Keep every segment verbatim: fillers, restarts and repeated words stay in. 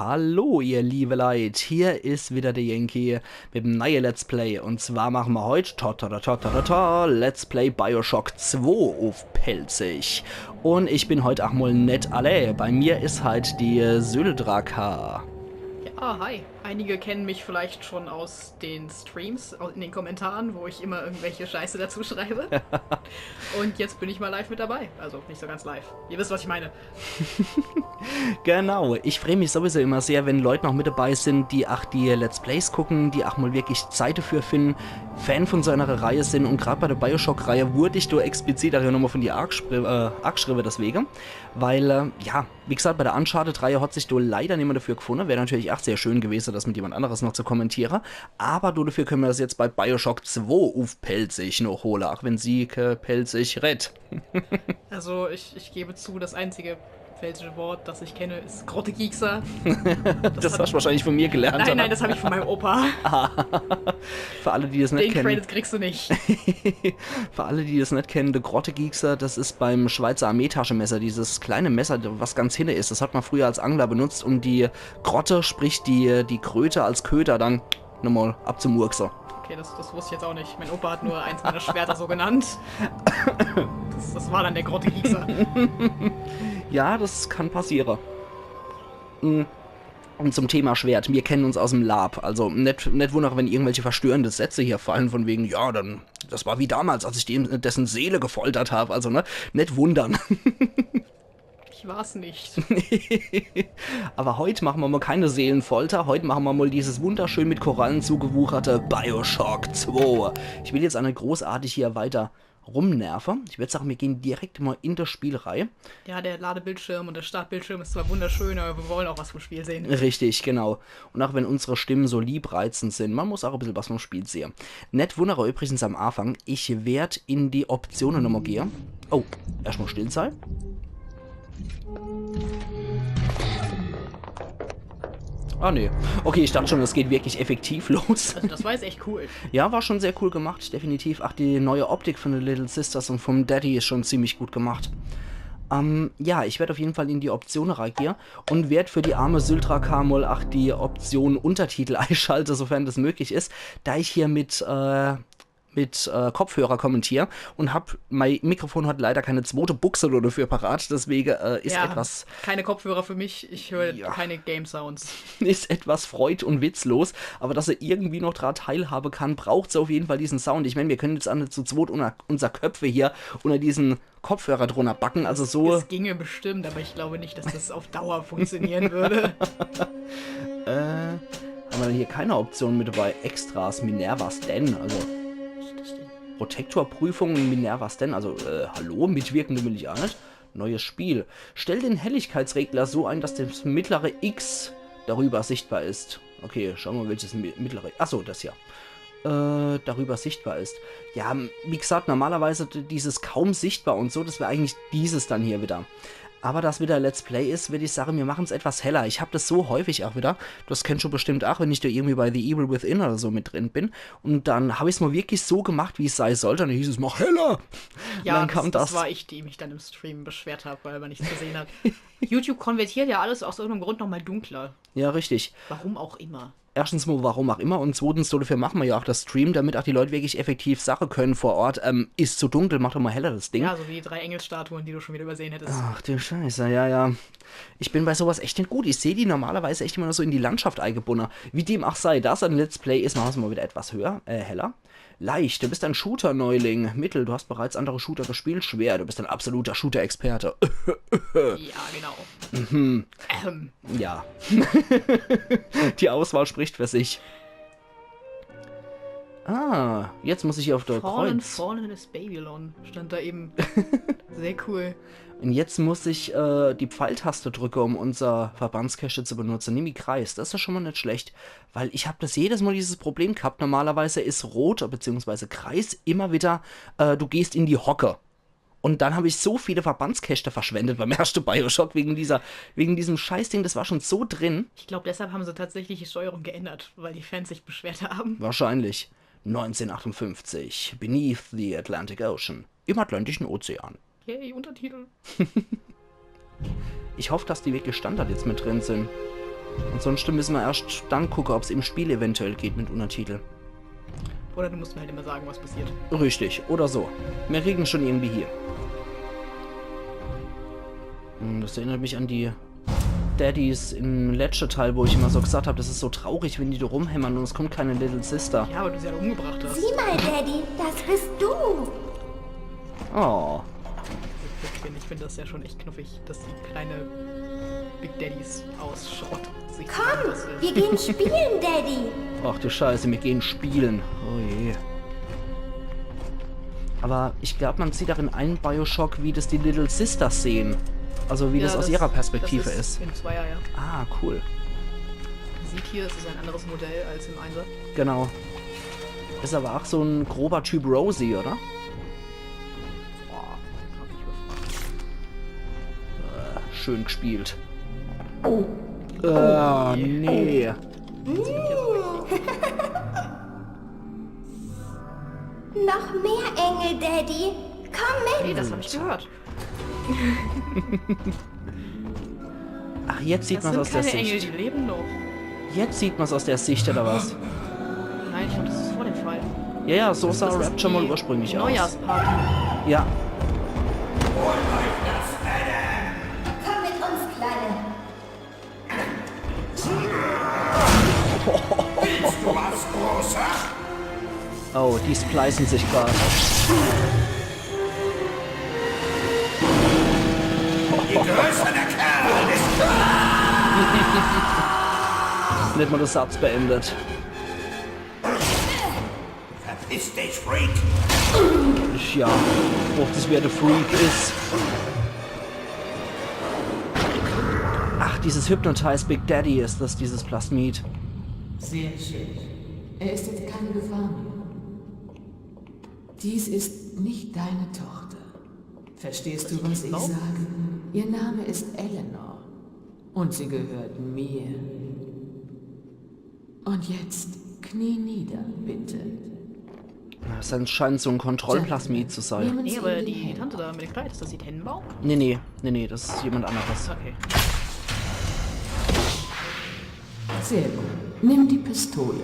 Hallo, ihr liebe Leit, hier is wieder der Yankee mit dem neue Let's Play. Und zwar machen wir heute to, to, to, to, to, to, to, Let's Play Bioshock zwei auf Pälzisch. Und ich bin heute auch mal net alle. Bei mir is halt die Syldraka. Ja, hi. Einige kennen mich vielleicht schon aus den Streams, in den Kommentaren, wo ich immer irgendwelche Scheiße dazu schreibe. Und jetzt bin ich mal live mit dabei. Also nicht so ganz live. Ihr wisst, was ich meine. Genau, ich freu mich sowieso immer sehr, wenn Leute noch mit dabei sind, die auch die Let's Plays gucken, die auch mal wirklich Zeit dafür finden, Fan von so einer Reihe sind. Und gerade bei der Bioshock-Reihe wurde ich da explizit auch nochmal von dir angeschrieben, äh, angeschrieben deswegen. Weil, äh, ja, wie gesagt, bei der Uncharted-Reihe hat sich da leider niemand dafür gefunden. Wäre natürlich auch sehr schön gewesen, das mit jemand anderes noch zu kommentieren. Aber da dafür können wir das jetzt bei Bioshock zwei auf Pälzisch noch holen, auch wenn sie kein Pälzisch redet. Also ich, ich gebe zu, das einzige pälzische Wort, das ich kenne, ist Grottegiekser. Das hast du wahrscheinlich von mir gelernt, Nein, oder? Nein, das habe ich von meinem Opa. Für alle, die das nicht Den kennen. Credit kriegst du nicht. Für alle, die das nicht kennen, der Grottegiekser, das ist beim Schweizer Armeetaschenmesser, dieses kleine Messer, was ganz hinten ist. Das hat man früher als Angler benutzt, um die Grotte, sprich die, die Kröte als Köder dann nochmal abzumurksen. Okay, das, das wusste ich jetzt auch nicht. Mein Opa hat nur eins meiner Schwerter so genannt. Das, das war dann der Grottegiekser. Ja, das kann passieren. Mm. Und zum Thema Schwert, wir kennen uns aus dem LARP. Also net, net wundern, wenn irgendwelche verstörende Sätze hier fallen, von wegen, ja, dann, das war wie damals, als ich dem, dessen Seele gefoltert habe. Also, ne, net wundern. Ich war's nicht. Aber heute machen wir mal keine Seelenfolter, heute machen wir mal dieses wunderschön mit Korallen zugewucherte Bioshock zwei. Ich will jetzt auch net großartig hier weiter rumnerven. Ich würd sagen, wir gehen direkt mal in das Spiel rein. Ja, der Ladebildschirm und der Startbildschirm ist zwar wunderschön, aber wir wollen auch was vom Spiel sehen. Richtig, genau. Und auch wenn unsere Stimmen so liebreizend sind, man muss auch ein bisschen was vom Spiel sehen. Net wundere übrigens am Anfang, ich werd in die Optionen nochmal gehen. Oh, erstmal still sein. Ah, nee. Okay, ich dachte schon, das geht wirklich effektiv los. Also das war jetzt echt cool. Ja, war schon sehr cool gemacht, definitiv. Ach, die neue Optik von den Little Sisters und vom Daddy ist schon ziemlich gut gemacht. Ähm, ja, ich werd auf jeden Fall in die Option reingehen und werd für die arme Syldraka mal, ach, die Option Untertitel einschalte, sofern das möglich ist, da ich hier mit, äh, mit äh, Kopfhörer kommentiere und hab, mein Mikrofon hat leider keine zweite Buchse dafür parat, deswegen äh, ist Ja, etwas keine Kopfhörer für mich, ich höre Ja. keine Game Sounds. Ist etwas freud- und witzlos, aber dass er irgendwie noch dran teilhaben kann, braucht's auf jeden Fall diesen Sound. Ich meine, wir können jetzt auch net zu zweit unser, unser Köpfe hier unter diesen Kopfhörer drunter backen, also so. Es ginge bestimmt, aber ich glaube nicht, dass das auf Dauer funktionieren würde. Äh, haben wir dann hier keine Option mit dabei? Extras, Minerva's Den, also Protektorprüfung und Minerva's Den, also äh, hallo, mitwirkende will ich auch net. Neues Spiel. Stell den Helligkeitsregler so ein, dass das mittlere X darüber sichtbar ist. Okay, schauen wir mal, welches mi- mittlere. Achso, das hier. Äh, darüber sichtbar ist. Ja, m- wie gesagt, normalerweise d- dieses kaum sichtbar und so, das wäre eigentlich dieses dann hier wieder. Aber dass wieder Let's Play ist, würde ich sagen, wir machen's etwas heller. Ich hab das so häufig auch wieder, das kennst du bestimmt auch, wenn ich da irgendwie bei The Evil Within oder so mit drin bin. Und dann hab ich's mal wirklich so gemacht, wie es sein sollte. Und dann hieß es, mach heller. Ja, Und dann das, kam das das. war ich, die mich dann im Stream beschwert habe, weil man nichts gesehen hat. YouTube konvertiert ja alles aus irgendeinem Grund nochmal dunkler. Ja, richtig. Warum auch immer. Erstens mal, warum auch immer, und zweitens, so dafür machen wir ja auch das Stream, damit auch die Leute wirklich effektiv sagen können vor Ort, ähm, ist zu dunkel, mach doch mal heller das Ding. Ja, so wie die drei Engelsstatuen, die du schon wieder übersehen hättest. Ach du Scheiße, ja, ja. Ich bin bei sowas echt net gut. Ich sehe die normalerweise echt immer nur so in die Landschaft eingebunden. Wie dem auch sei, da es ein Let's Play ist, machen wir's mal wieder etwas höher, äh, heller. Leicht, du bist ein Shooter-Neuling. Mittel, du hast bereits andere Shooter gespielt. Schwer, du bist ein absoluter Shooter-Experte. Ja, genau. Ähm, Ja. Die Auswahl spricht für sich. Ah, jetzt muss ich hier auf der Fallen, Kreuz. Fallen is Babylon stand da eben. Sehr cool. Und jetzt muss ich äh, die Pfeiltaste drücken, um unser Verbandskäschte zu benutzen. Nimm die Kreis, das ist schon mal nicht schlecht. Weil ich habe das jedes Mal dieses Problem gehabt. Normalerweise ist Rot bzw. Kreis immer wieder, äh, du gehst in die Hocke. Und dann habe ich so viele Verbandskäschte verschwendet beim ersten Bioshock wegen dieser, wegen diesem Scheißding. Das war schon so drin. Ich glaube, deshalb haben sie tatsächlich die Steuerung geändert, weil die Fans sich beschwert haben. Wahrscheinlich. neunzehnhundertachtundfünfzig. Beneath the Atlantic Ocean. Im Atlantischen Ozean. Yay, Untertitel. Ich hoffe, dass die wirklich Standard jetzt mit drin sind. Ansonsten müssen wir erst dann gucken, ob's im Spiel eventuell geht mit Untertitel. Oder du musst mir halt immer sagen, was passiert. Richtig, oder so. Wir kriegen schon irgendwie hier. Hm, das erinnert mich an die Daddys im letzten Teil, wo ich immer so gesagt habe, das ist so traurig, wenn die da rumhämmern und es kommt keine Little Sister. Ja, weil du sie alle umgebracht hast. Sieh mal, Daddy, das bist du. Oh. Ich finde ich find das ja schon echt knuffig, dass die kleine Big Daddys aus Schrott sich Komm, zusammenbasteln. Wir gehen spielen, Daddy. Ach du Scheiße, wir gehen spielen. Oh je. Aber ich glaube, man sieht auch in einem Bioshock, wie das die Little Sisters sehen. Also wie Ja, das aus ihrer Perspektive das ist. Im Zweier, ja. Ah, cool. Sieht hier, es ist ein anderes Modell als im Einser. Genau. Ist aber auch so ein grober Typ Rosie, oder? Boah, hab ich gefragt. Schön gespielt. Äh, nee. Noch mehr Engel, Daddy. Komm Nee, mit. das habe ich gehört. Ach, jetzt sieht Das man sind aus der keine Engel, Sicht. Die leben noch. Jetzt sieht man es aus der Sicht, oder was? Nein, ich glaube, das ist vor dem Fall. Ja, ja, so Das sah ist Rapture mal die ursprünglich aus. Neujahrsparty. Ja. Komm mit uns, Kleine. Willst du was, Großer? Oh, die splicen sich gerade. Je größer der Kerl, desto Nicht mal der Satz beendet. Verpiss dich, Freak! Ja, ob das wer der Freak ist. Ach, dieses Hypnotize Big Daddy ist das, dieses Plasmid. Sehr schön. Er ist jetzt keine Gefahr mehr. Dies ist nicht deine Tochter. Verstehst du, was ich sage? Ihr Name ist Eleanor. Und sie gehört mir. Und jetzt knie nieder, bitte. Das scheint so ein Kontrollplasmid zu sein. Nehmen Nee, Sie aber den die Helm. Tante da mit dem Kleid, ist das die Tannenbaum? Nee, nee, nee, nee, das ist jemand anderes. Okay. Sehr gut. Nimm die Pistole.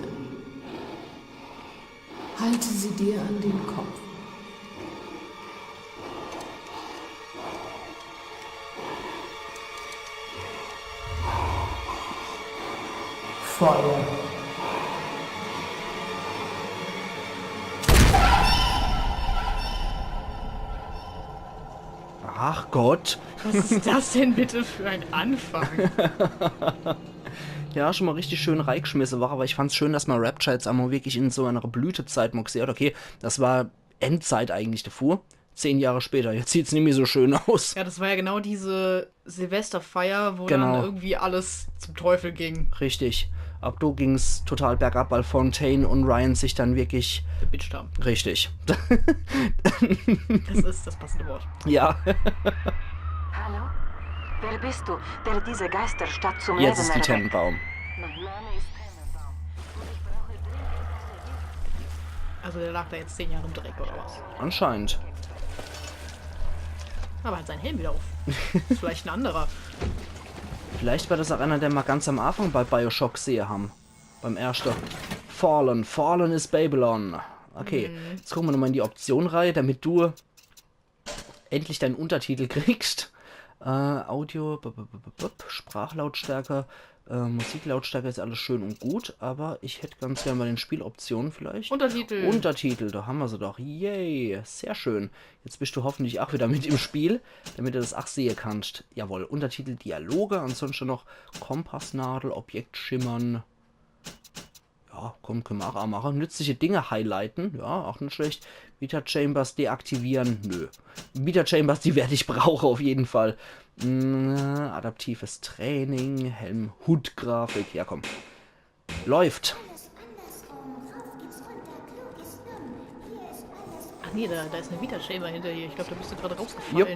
Halte sie dir an den Kopf. Feuer. Ach Gott. Was ist das denn bitte für ein Anfang? Ja, schon mal richtig schön reingeschmissen war, aber ich fand's schön, dass man Rapture jetzt einmal wirklich in so einer Blütezeit mal gesehen hat. Okay, das war Endzeit eigentlich davor. Zehn Jahre später, jetzt sieht's nicht mehr so schön aus. Ja, das war ja genau diese Silvesterfeier, wo Genau. Dann irgendwie alles zum Teufel ging. Richtig. Ab da ging's total bergab, weil Fontaine und Ryan sich dann wirklich. Gebitcht haben. Richtig. Das ist das passende Wort. Ja. Hallo? Wer bist du, der diese Geisterstadt zum Jetzt Leben ist die erweckt? Tannenbaum. Mein Name ist Tannenbaum. Also der lag da jetzt zehn Jahre im Dreck oder was? Anscheinend. Aber er hat seinen Helm wieder auf. Ist vielleicht ein anderer. Vielleicht war das auch einer, den wir ganz am Anfang bei Bioshock gesehen haben. Beim ersten. Fallen. Fallen is Babylon. Okay, jetzt gucken wir nochmal in die Option rein, damit du endlich deinen Untertitel kriegst. Äh, Audio, b -b -b -b -b Sprachlautstärke, äh, Musiklautstärke ist alles schön und gut, aber ich hätte ganz gern bei den Spieloptionen vielleicht. Untertitel. Untertitel, da haben wir sie doch. Yay, sehr schön. Jetzt bist du hoffentlich auch wieder mit im Spiel, damit du das auch sehen kannst. Jawohl, Untertitel, Dialoge, ansonsten noch Kompassnadel, Objekt schimmern. Ja, komm, können wir auch machen. Nützliche Dinge highlighten, ja, auch nicht schlecht. Vita Chambers deaktivieren, nö. Vita Chambers, die werde ich brauchen auf jeden Fall. Mm, adaptives Training, Helm, Hut-Grafik, ja komm. Läuft. Ach nee, da, da ist eine Vita Chamber hinter dir. Ich glaube, da bist du gerade rausgefallen. Jupp.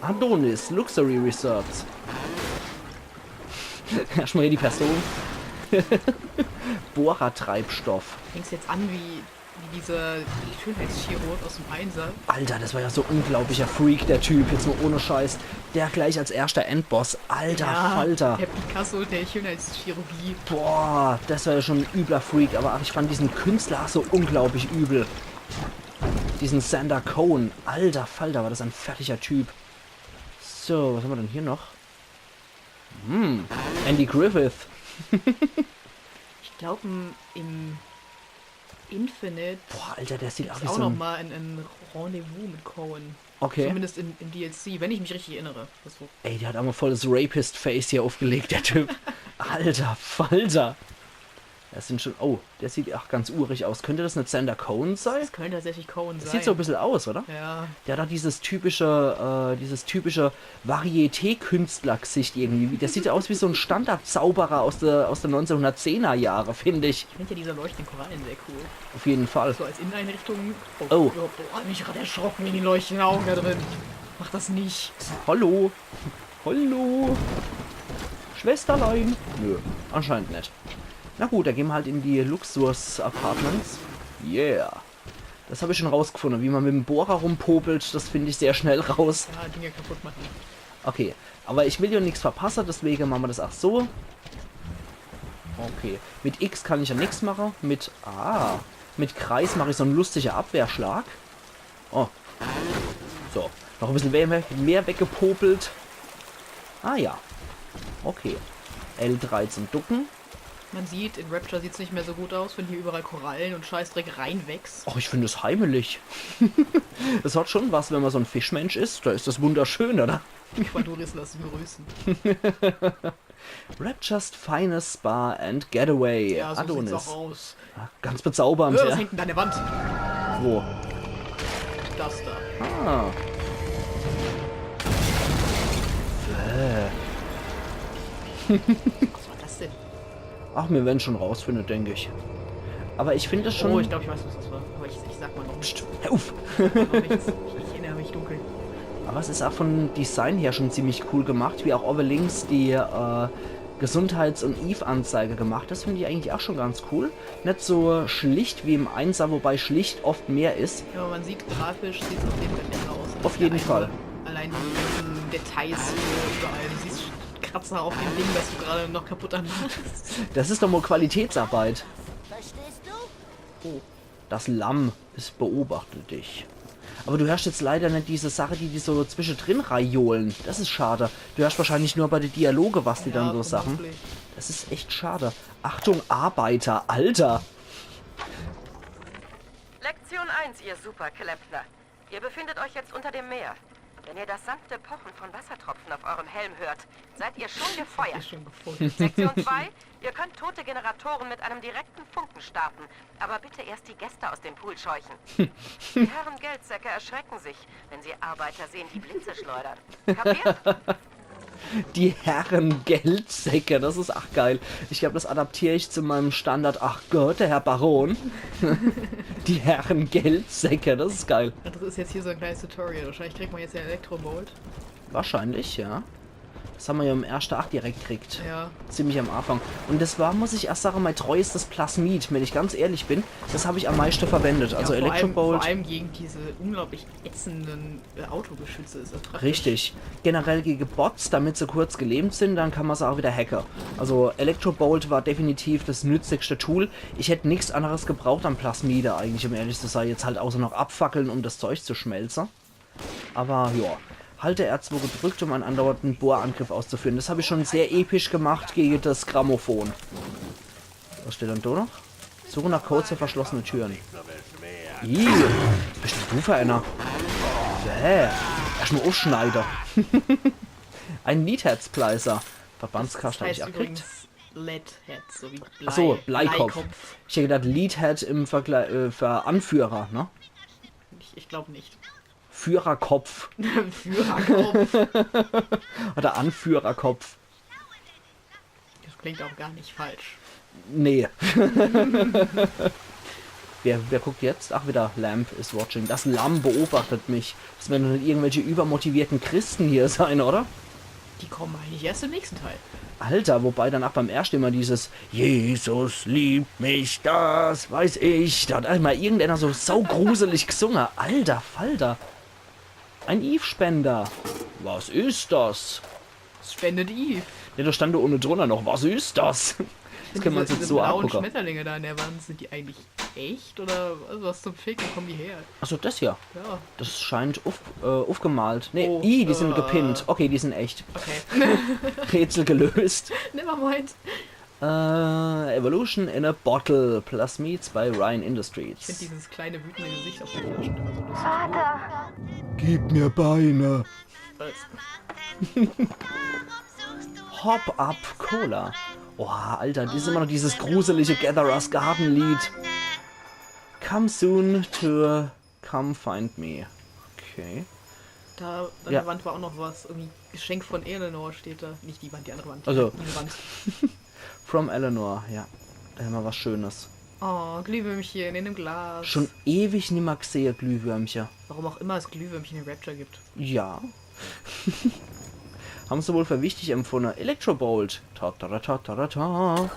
Adonis, Luxury Resorts. Erstmal hier die Person. Bohrertreibstoff. Fängst jetzt an wie Wie dieser Schönheitschirurg aus dem Einser. Alter, das war ja so ein unglaublicher Freak, der Typ. Jetzt mal ohne Scheiß. Der gleich als erster Endboss. Alter Ja, Falter. Der Picasso der Schönheitschirurgie. Boah, das war ja schon ein übler Freak. Aber ach, ich fand diesen Künstler ach so unglaublich übel. Diesen Sander Cohen. Alter Falter, war das ein fertiger Typ. So, was haben wir denn hier noch? Hm, Andy Griffith. Ich glaube, im Infinite Boah, Alter, der sieht auch ist wie auch so noch ein... Mal ein, ein Rendezvous mit Cohen. Okay. Zumindest im, im D L C, wenn ich mich richtig erinnere. Das so. Ey, der hat einmal voll das Rapist-Face hier aufgelegt, der Typ. Alter Falter. Das sind schon... Oh, der sieht auch ganz urig aus. Könnte das nicht Sander Cohen sein? Das könnte tatsächlich Cohen Das sein. Sieht so ein bisschen aus, oder? Ja. Der hat auch dieses typische, äh, dieses typische Varieté-Künstler-Gesicht irgendwie. Der sieht aus wie so ein Standardzauberer aus der, aus der neunzehnhundertzehner Jahre, finde ich. Ich finde ja diese leuchtenden Korallen sehr cool. Auf jeden Fall. So als Inneneinrichtung. Oh. Ja, boah, mich gerade erschrocken wegen die leuchtenden Augen da drin. Mach das nicht. Hallo. Hallo. Schwesterlein. Nö, anscheinend nicht. Na gut, dann gehen wir halt in die Luxus-Apartments. Yeah. Das habe ich schon rausgefunden. Wie man mit dem Bohrer rumpopelt, das finde ich sehr schnell raus. Ja, Dinge kaputt machen. Okay, aber ich will ja nichts verpassen, deswegen machen wir das auch so. Okay, mit X kann ich ja nichts machen. Mit... Ah, mit Kreis mache ich so einen lustigen Abwehrschlag. Oh. So, noch ein bisschen mehr, mehr weggepopelt. Ah ja. Okay. L drei zum Ducken. Man sieht, in Rapture sieht es nicht mehr so gut aus, wenn hier überall Korallen und Scheißdreck reinwächst. Ach, ich finde es heimelig. Es hat schon was, wenn man so ein Fischmensch ist. Da ist das wunderschön, oder? Ecuadoris lassen grüßen. Raptures finest spa and getaway. Ja, so sieht's Adonis. Auch aus. Ganz bezaubernd, Ja, was ja. Hängt denn da an der Wand? Wo? Das da. Ah. Äh. Was war das denn? Ach, wir werden schon rausfinden, denke ich. Aber ich finde es schon... Oh, ich glaube, ich weiß, was das war. Aber ich, ich sag mal noch nichts. Psst, hör auf. Noch nichts. Ich, ich erinnere mich dunkel. Aber es ist auch vom Design her schon ziemlich cool gemacht, wie auch oben links die äh, Gesundheits- und Eve-Anzeige gemacht. Das finde ich eigentlich auch schon ganz cool. Nicht so schlicht wie im Einser, wobei schlicht oft mehr ist. Ja, aber man sieht, grafisch sieht es auf jeden Fall besser aus. Auf jeden Fall. Allein die ganzen Details hier überall. Du siehst Kratzer auf dem Ding, das du gerade noch kaputt anmachst. Das ist doch mal Qualitätsarbeit. Verstehst du? Das Lamm, es beobachtet dich. Aber du hörst jetzt leider nicht diese Sache, die die so zwischendrin reinjohlen. Das ist schade. Du hörst wahrscheinlich nur bei den Dialoge, was die dann so sagen. Vermutlich. Das ist echt schade. Achtung, Arbeiter, Alter. Lektion eins, ihr Superklempner. Ihr befindet euch jetzt unter dem Meer. Wenn ihr das sanfte Pochen von Wassertropfen auf eurem Helm hört, seid ihr schon gefeuert. Ist schon gefunden. Sektion zwei, ihr könnt tote Generatoren mit einem direkten Funken starten, aber bitte erst die Gäste aus dem Pool scheuchen. Die Herren Geldsäcke erschrecken sich, wenn sie Arbeiter sehen, die Blitze schleudern. Kapiert? Die Herren Geldsäcke, das ist ach geil. Ich glaube, das adaptiere ich zu meinem Standard. Ach Gott, der Herr Baron. Die Herren Geldsäcke, das ist geil. Das ist jetzt hier so ein kleines Tutorial. Wahrscheinlich kriegt man jetzt den Elektrobolt. Wahrscheinlich, ja. Das haben wir ja im ersten Akt direkt gekriegt. Ja. Ziemlich am Anfang. Und das war, muss ich erst sagen, mein treuestes Plasmid, wenn ich ganz ehrlich bin. Das habe ich am meisten verwendet. Also Ja, vor allem, Elektrobolt. Vor allem gegen diese unglaublich ätzenden äh, Autogeschütze ist das praktisch. Richtig. Generell gegen Bots, damit sie kurz gelähmt sind, dann kann man sie auch wieder hacken. Also Elektrobolt war definitiv das nützlichste Tool. Ich hätte nichts anderes gebraucht am Plasmide eigentlich, um ehrlich zu sein. Jetzt halt außer noch abfackeln, um das Zeug zu schmelzen. Aber ja, halte R zwei gedrückt, um einen andauernden Bohrangriff auszuführen. Das habe ich schon sehr episch gemacht gegen das Grammophon. Was steht dann da noch? Suche nach Codes für verschlossene Türen. Ih, was bist denn du für einer? Bäh. Erstmal aufschneiden. Ein Leadhead-Splicer. Verbandskasten habe ich Heißt auch gekriegt. Übrigens Leadhead, so wie Blei. Achso, Bleikopf. Bleikopf. Ich hätte gedacht, Leadhead im Vergleich äh, für Anführer, ne? Ich, ich glaube nicht. Führerkopf Führerkopf. oder Anführerkopf. Das klingt auch gar nicht falsch. Nee. Wer, wer guckt jetzt? Ach, wieder Lamp is watching. Das Lamm beobachtet mich. Das werden doch nicht irgendwelche übermotivierten Christen hier sein, oder? Die kommen eigentlich erst im nächsten Teil. Alter, wobei dann ach beim erschte immer dieses „Jesus liebt mich, das weiß ich“, do hat immer irgendeiner so saugruselig gesunge. Alter Falter. Ein Eve-Spender. Was is das? Das spendet Eve. Ja, do stand do unne drunner noch, „Was is das?“ Das kenne mer uns jetzt so Diese blauen angucke. Schmetterlinge da an der Wand, sind die eigentlich echt oder was zum Fick? Wo kommen die her? Achso, das hier. Ja, Das scheint uff, äh, uffgemalt. Nee, Oh, i, die sind äh. gepinnt. Okay, die sind echt. okay. Rätsel gelöst. Nevermind. Äh, Evolution in a Bottle. Plasmids bei Ryan Ich finde Industries. dieses kleine wütende Gesicht auf der Flasche immer so lustig. Vater, Gib mir Beine. Alles. Hop Up Cola. Oha, Alter, das ist immer noch dieses gruselige Gatherer's Garden Lied. Come soon to come find me. Okay. Da an Ja. der Wand war auch noch was. Irgendwie Geschenk von Eleanor steht da. Nicht die Wand, die andere Wand. Also- Die Wand. From Eleanor, ja. Da hämmer was Schönes. Oh, Glühwürmchen in dem Glas. Schon ewig nimmer gesehe, Glühwürmche. Warum auch immer es Glühwürmchen in Rapture gibt. Ja. Haben se wohl für wichtig empfunde. Electrobolt. Ta, ta, ta, ta, ta, ta.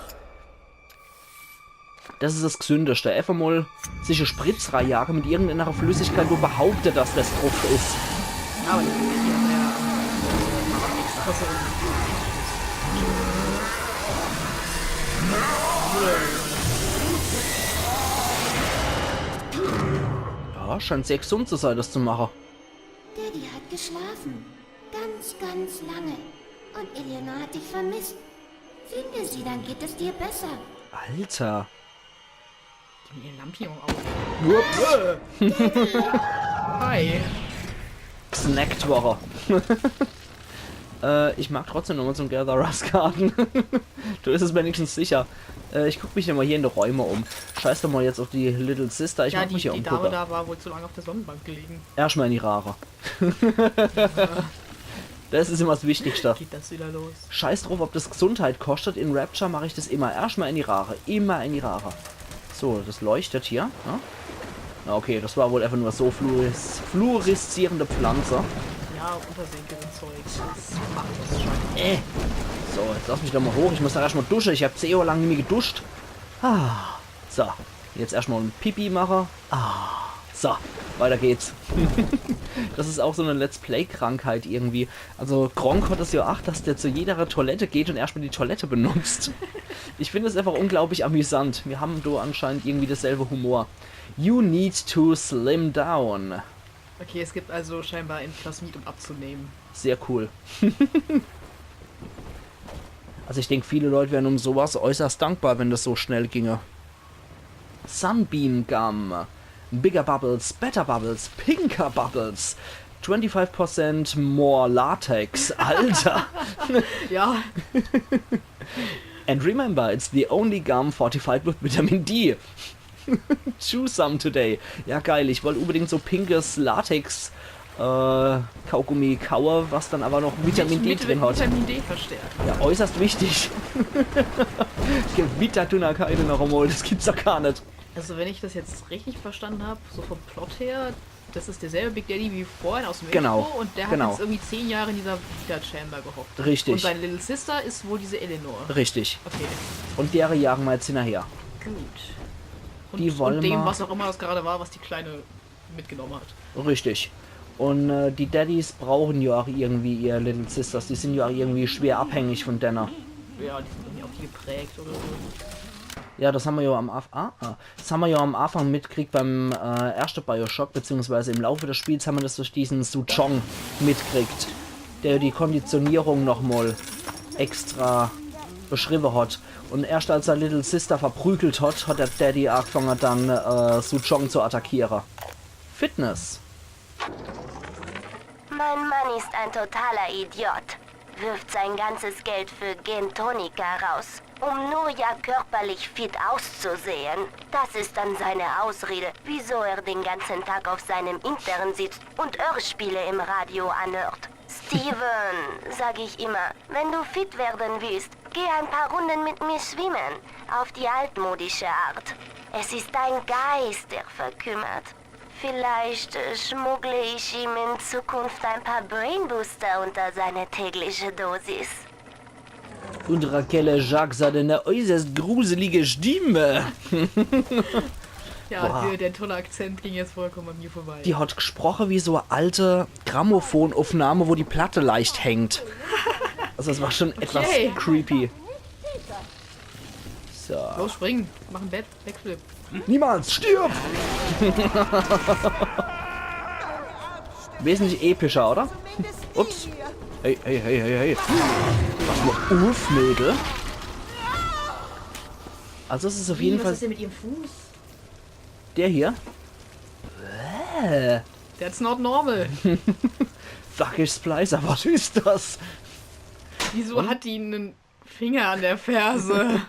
Das is das Gesündeste. Einfach mal sich e Spritz reijage mit irgendeiner Flüssigkeit, wo behauptet, dass das druff is. Aber die sind ja sehr am nächsten Pass. Ja, scheint sehr gesund zu sein, das zu machen. Daddy hat geschlafen. Ganz, ganz lange. Und Eleanor hat dich vermisst. Finde sie, dann geht es dir besser. Alter. Die haben ihren Lampion auf. Ups. Hi. Gesnackt worre. Äh, ich mag trotzdem nochmal zum Gatherer's Garden. Do is es wenigstens sicher. Äh, ich guck mich nochmal hier in de Räume um. Scheiß doch mal jetzt auf die Little Sister. Ich Ja, mag die, mich hier die Dame umgucken. Da war wohl zu lange auf der Sonnenbank gelegen. Erstmal in die Rare. Das is immer das Wichtigste. Geht das wieder los? Scheiß drauf, ob das Gesundheit kostet. In Rapture mach ich das immer. Erstmal in die Rare. Immer in die Rare. So, das leuchtet hier. Ne? Na okay, das war wohl einfach nur so fluoris fluoreszierende Pflanze. Ja, Unterseelenzeug. Das macht das schon. Äh. So, jetzt lass mich doch mal hoch. Ich muss da erstmal duschen. Ich hab zehn Jahre lang nicht mehr geduscht. Ah. So, jetzt erstmal ein Pipi machen. Ah. So, weiter geht's. Das is auch so eine Let's-Play-Krankheit irgendwie. Also Gronkh hat das ja auch, dass der zu jeder Toilette geht und erstmal die Toilette benutzt. Ich finde es einfach unglaublich amüsant. Wir haben da anscheinend irgendwie dasselbe Humor. You need to slim down. Okay, es gibt also scheinbar ein Plasmid, um abzunehmen. Sehr cool. Also ich denk, viele Leute wären um sowas äußerst dankbar, wenn das so schnell ginge. Sunbeam Gum. Bigger Bubbles, better Bubbles, pinker Bubbles. Twenty-five percent more Latex. Alter. Ja, And remember, it's the only gum fortified with vitamin D. Chew some today. Ja, geil. Ich wollte unbedingt so pinkes Latex äh, Kaugummi kaue, was dann aber noch Vitamin D mit drin hat. Vitamin D verstärkt. Ja, äußerst wichtig. Gewitter Dunnerkeile noch einmal, das gibt's doch gar nicht. Also wenn ich das jetzt richtig verstanden habe, so vom Plot her, das ist derselbe Big Daddy wie vorhin aus Mexiko Genau, und der genau. hat jetzt irgendwie zehn Jahre in dieser Vita Chamber gehockt. Richtig. Und seine Little Sister ist wohl diese Eleanor. Richtig. Okay. Und dere jagen wir jetzt hinterher. Gut. Und, Die wollen und dem, mal- was auch immer das gerade war, was die Kleine mitgenommen hat. Richtig. Und äh, die Daddys brauchen ja auch irgendwie ihr Little Sisters. Die sind ja auch irgendwie schwer abhängig von denen. Ja, die sind irgendwie auch geprägt oder so. Ja, das haben wir ja am Af ah, ah. Das haben wir ja am Anfang mitgekriegt beim äh, ersten Bioshock, beziehungsweise im Laufe des Spiels haben wir das durch diesen Suchong mitgekriegt, der die Konditionierung nochmal extra beschrieben hat. Und erst als er Little Sister verprügelt hat, hat der Daddy angefangen, dann äh, Suchong zu attackieren. Fitness. Mein Mann ist ein totaler Idiot. Wirft sein ganzes Geld für Gentonika raus, um nur ja körperlich fit auszusehen. Das ist dann seine Ausrede, wieso er den ganzen Tag auf seinem Hintern sitzt und Hörspiele im Radio anhört. Steven, sag ich immer, wenn du fit werden willst, geh ein paar Runden mit mir schwimmen. Auf die altmodische Art. Es ist dein Geist, der verkümmert. Vielleicht äh, schmuggle ich ihm in Zukunft ein paar Brain Booster unter seine tägliche Dosis. Und Raquel Jacques hat eine äußerst gruselige Stimme. Ja, der, der tolle Akzent ging jetzt vollkommen an mir vorbei. Die hat gesprochen wie so eine alte Grammophonaufnahme, wo die Platte leicht hängt. Also es war schon etwas Okay. Creepy. So. Los, springen. Mach ein Back Backflip. Niemals, stirb! Wesentlich epischer, oder? Ups. Hey, hey, hey, hey, hey. Was mal uff, Mädel. Also es ist auf jeden Was Fall ist denn mit ihrem Fuß? Der hier. Äh, That's not normal. Thuggish Splicer, was ist das? Wieso hat die einen Finger an der Ferse?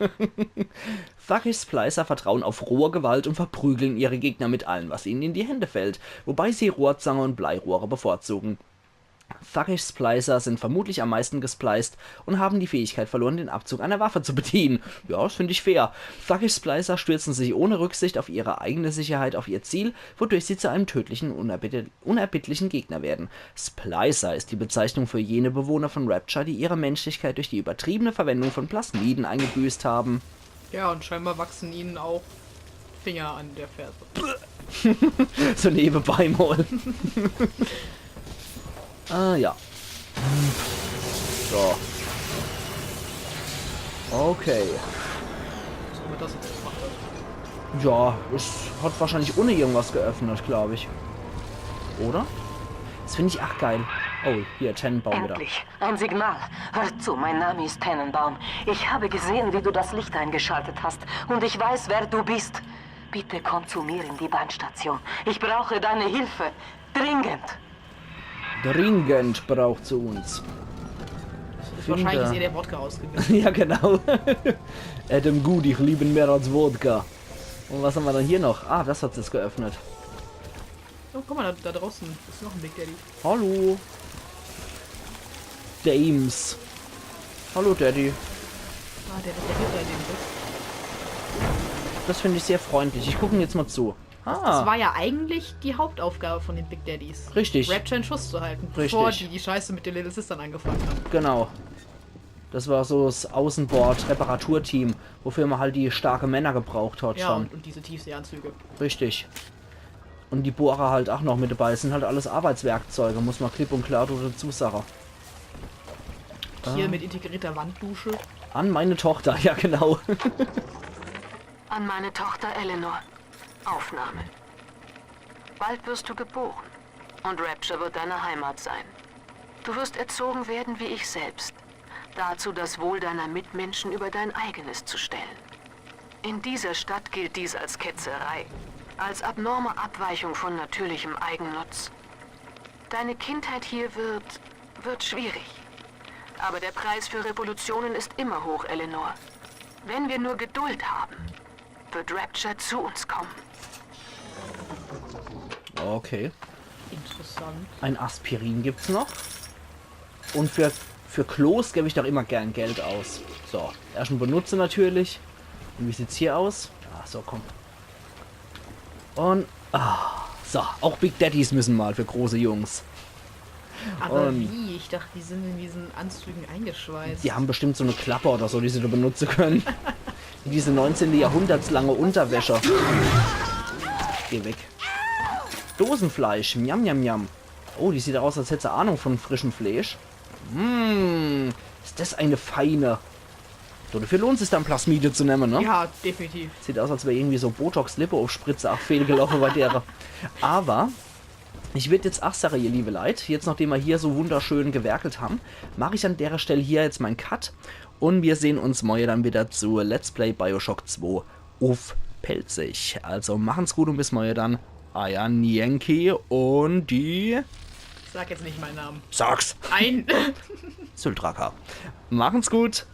Thuggish Splicer vertrauen auf rohe Gewalt und verprügeln ihre Gegner mit allem, was ihnen in die Hände fällt, wobei sie Rohrzange und Bleirohre bevorzugen. Thuggish Splicer sind vermutlich am meisten gespliced und haben die Fähigkeit verloren, den Abzug einer Waffe zu bedienen. Ja, das finde ich fair. Thuggish Splicer stürzen sich ohne Rücksicht auf ihre eigene Sicherheit auf ihr Ziel, wodurch sie zu einem tödlichen, unerbitte- unerbittlichen Gegner werden. Splicer ist die Bezeichnung für jene Bewohner von Rapture, die ihre Menschlichkeit durch die übertriebene Verwendung von Plasmiden eingebüßt haben. Ja, und scheinbar wachsen ihnen auch Finger an der Ferse. So nebenbei mal. Ah ja. So. Okay. Was auch immer das jetzt gemacht hat. Ja, es hat wahrscheinlich ohne irgendwas geöffnet, glaube ich. Oder? Das finde ich ach geil. Oh, hier, Tenenbaum wieder. Endlich, ein Signal. Hör zu, mein Name ist Tenenbaum. Ich habe gesehen, wie du das Licht eingeschaltet hast. Und ich weiß, wer du bist. Bitte komm zu mir in die Bahnstation. Ich brauche deine Hilfe. Dringend. Dringend braucht sie uns. Ist wahrscheinlich ist ihr der Wodka ausgegangen. Ja, genau. Adam Good, ich liebe mehr als Wodka. Und was haben wir dann hier noch? Ah, das hat es geöffnet. Oh, guck mal, da, da draußen ist noch ein Big Daddy. Hallo. Dames. Hallo, Daddy. Ah, der, der Ritter, den Ritt. Das finde ich sehr freundlich. Ich gucke ihm jetzt mal zu. Das Ah, war ja eigentlich die Hauptaufgabe von den Big Daddies. Richtig. Rapture in Schuss zu halten, bevor Richtig. die, die Scheiße mit den Little Sistern angefangen haben. Genau. Das war so das Außenbord-Reparaturteam, wofür man halt die starke Männer gebraucht hat Ja, schon. und, und diese Tiefseeanzüge. Richtig. Und die Bohrer halt auch noch mit dabei. Das sind halt alles Arbeitswerkzeuge, muss man klipp und klar dazu sagen. Hier Ah. Mit integrierter Wanddusche. An meine Tochter, ja genau. An meine Tochter Eleanor. Aufnahme. Bald wirst du geboren. Und Rapture wird deine Heimat sein. Du wirst erzogen werden wie ich selbst. Dazu das Wohl deiner Mitmenschen über dein eigenes zu stellen. In dieser Stadt gilt dies als Ketzerei, als abnorme Abweichung von natürlichem Eigennutz. Deine Kindheit hier wird, wird schwierig. Aber der Preis für Revolutionen ist immer hoch, Eleanor. Wenn wir nur Geduld haben, wird Rapture zu uns kommen. Okay. Interessant. Ein Aspirin gibt's noch. Und für, für Klos gebe ich doch immer gern Geld aus. So, erstmal benutze natürlich. Und wie sieht's hier aus? Ah, so, komm. Und, ah, so, auch Big Daddies müssen mal für große Jungs. Aber Und- wie? Ich dachte, die sind in diesen Anzügen eingeschweißt. Die haben bestimmt so eine Klappe oder so, die sie da benutzen können. Diese neunzehnten Jahrhunderts lange Unterwäsche. Geh weg. Dosenfleisch, miam, miam, miam. Oh, die sieht aus, als hätte sie Ahnung von frischem Fleisch. Mmm, ist das eine feine. So, dafür lohnt sich dann Plasmide zu nehmen, ne? Ja, definitiv. Sieht aus, als wäre irgendwie so Botox-Lippe-Aufspritze auch fehlgelaufen bei der. Aber ich würde jetzt auch sagen, ihr liebe Leute, jetzt nachdem wir hier so wunderschön gewerkelt haben, mache ich an der Stelle hier jetzt meinen Cut und wir sehen uns morgen dann wieder zu Let's Play Bioshock zwei uff Pälzisch. Also machen's gut und bis morgen dann. Euer Yankee und die... Sag jetzt nicht meinen Namen. Sag's! Ein. Syldraka. Machen's gut!